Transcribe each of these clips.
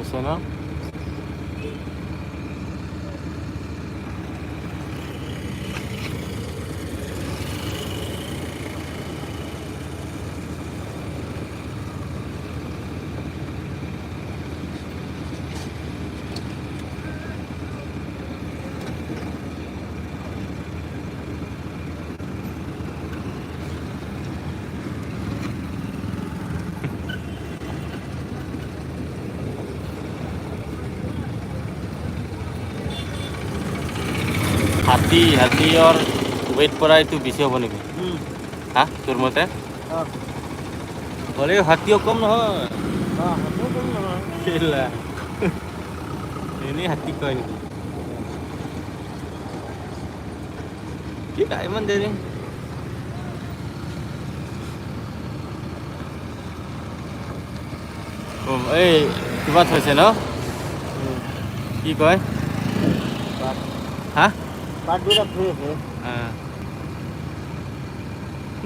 হৈছে ন? হাতীৰ ৱেইট পৰা এইটো বেছি হ'ব নেকি? হা, তোৰ মতে? হ'লেও হাতীও কম নহয়। কেলা, এনেই হাতী কয় নেকি? কি ইমান দেৰি? এই কিবা থৈছে ন, কি কয়? হা,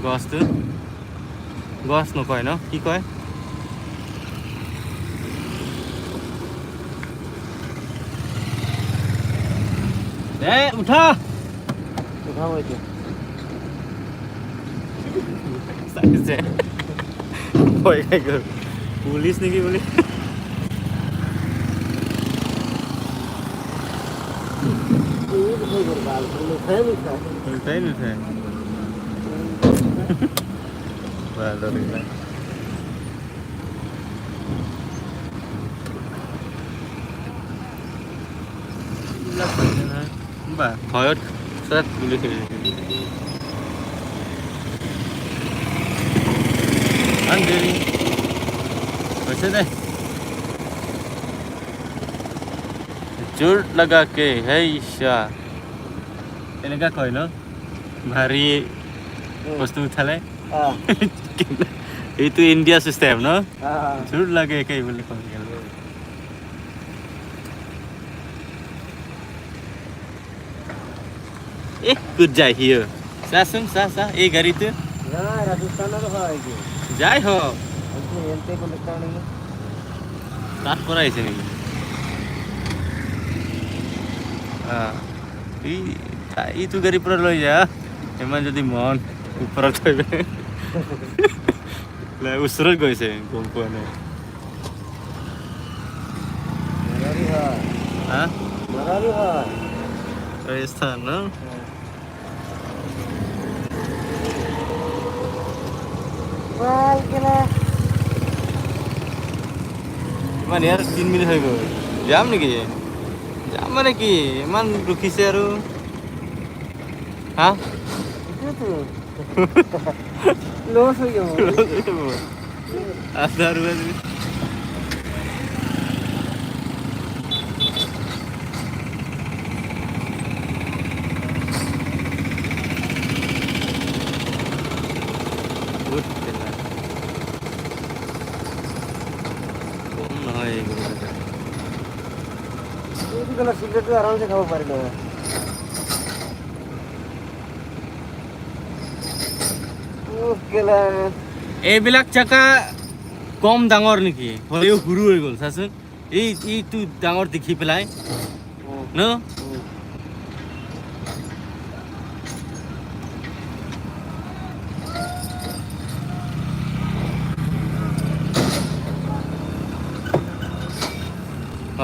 গছটো গছ নকয় ন, কি কয়? এ উঠা। উঠাব এতিয়া। চাইছে, ভয় খাই গ'ল, পুলিচ নেকি বুলি। নুঠাই নুঠাই। ভাল ধৰিলে। এইবিলাক হৈছে নহয় বা ভয়ত চব বুলি। ইমান দেৰি হৈছে দে। জোৰ লগা কে হেই, এনেকা কয় ন, ভাৰী বস্তু উঠালে? এইটো ইণ্ডিয়া চিষ্টেম ন, জোৰ লাগে একেই বুলি কয়। এ ক'ত যায় সি? চাচোন, চা চা, এই গাড়ীটো। ৰাজস্থানৰ হয়। যাই হওক, তাত পৰা আহিছে নেকি? এই এইটো গাড়ীৰ পৰা লৈ যা, ইমান যদি মন ওপৰত থৈ ওচৰত গৈছে, গম পোৱা নাই। হা, ৰাজস্থান ন? ইমান ইয়াৰ 3 মিনিট হৈ গ'ল। যাম নেকি? যাম মানে কি, ইমান ৰখিছে আৰু। হা, লছ হৈ যাব। আধা আৰু বহুত পেলা কম নহয় এইবোৰ। এইটো গ'লে চিগাৰেটটো আৰামছে খাব পাৰিলো হয়। উফ, কেলা। এইবিলাক চাকা কম ডাঙৰ নেকি? হ'লেও সৰু হৈ গ'ল। চাচোন, এইটো ডাঙৰ দেখি পেলাই ন।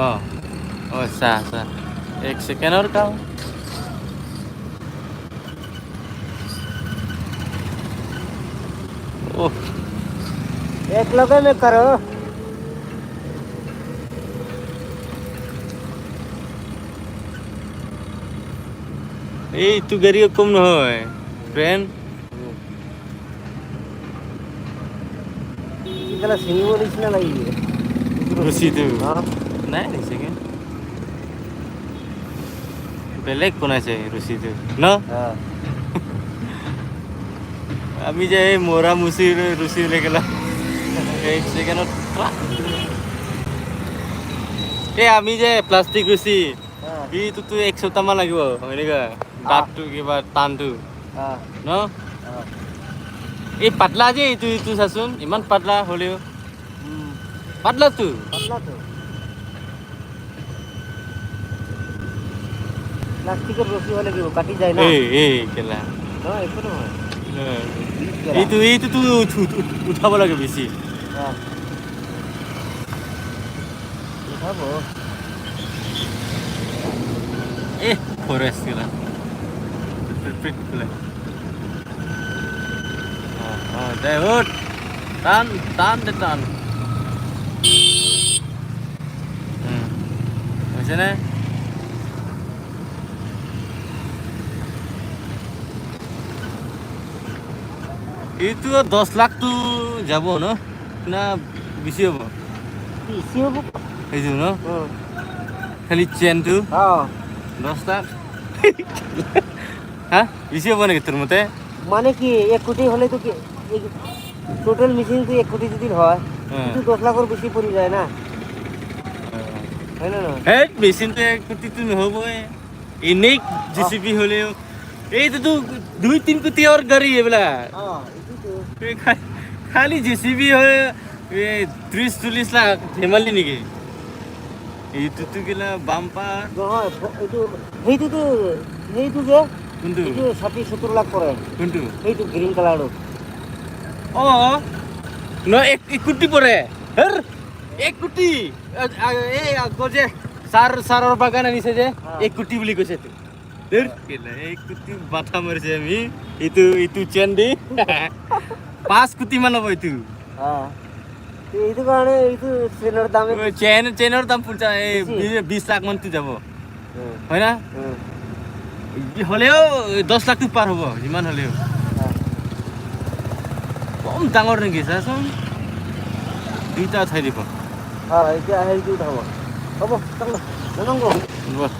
অঁ অঁ, চা চা, এক ছেকেণ্ডৰ কাম। অহ। एक लगे में करो। এইটো গাড়ীও কম নহয় ফ্ৰেণ্ড। কেলা, ছিঙিব নিচিনা লাগিছে। ৰছীটো নাই নিচাগে, বেলেগ বনাইছে ৰছীটো ন? আমি যে এই মৰা মুচি ৰছী লৈ গেলা এক ছেকেণ্ডত। এই আমি যে প্লাষ্টিক ৰছী, এইটোতো এক সপ্তাহমান লাগিব এনেকুৱা দাঁতটো কিবা টানটো ন। এই পাতলা যে এইটো চাচোন, ইমান পাতলা হ'লেও পাতলাটো। পাতলাটো। প্লাষ্টিকৰ ৰছী হ'লে কি হ'ব, কাটি যায় না। এই এই কেলা। নহয়, একো নহয়। এইটোতো উঠাব লাগে বেছি। উঠাব। এ ফৰেষ্ট কেলা দে, উঠ, টান টান দে, টান। হৈছেনে? এইটো 10 লাখটো যাব ন, না বেছি হ'ব? বেছি হ'ব। সেইটো ন, খালি চেনটো 10 লাখ। হা, বেছি হ'ব নেকি তোৰ মতে? মানে কি, 1 কোটি হ'লেতো কি টোটেল মেচিনটো 1 কোটি যদি হয়, সেইটো 10 লাখৰ বেছি পৰি যায় না, হয় নে নহয়? সেই মেচিনটো 1 কোটিটো নহ'বই। এনেই জেচিবি হ'লেও এইটোতো 2-3 কোটিৰ গাড়ী এইবিলাক। খালি জেচিবি হৈ এই 30-40 লাখ, ধেমালি নেকি? এইটোতো গিলা বাম্পাৰ। নহয়, এইটো সেইটোতো সেইটো যে কোনটো? এইটো 60-70 লাখ পৰে। কোনটো? সেইটো গ্ৰীণ কালাৰটো। অঁ, ন, 1 কোটি পৰে। হেৰ, 1 কোটি। এই আগৰ যে চাৰৰ বাগান আনিছে যে, 1 কোটি বুলি কৈছে এইটো। ধেৰ কেলা, 1 কোটি মাথা মাৰিছে আমি। এইটো চেন দি 5 কোটি মান হ'ব এইটো। এইটো কাৰণে এইটো চেনৰ দামে চেনৰ দাম 50, এই বেছি। 20 লাখ মানটো যাব, হয় না? হ'লেও 10 লাখটো পাৰ হ'ব যিমান হ'লেও। কম ডাঙৰ নেকি চাচোন, দুইটা উঠাই দিব। এতিয়া সেইটো উঠাব হ'ব। নানাংগো। বল।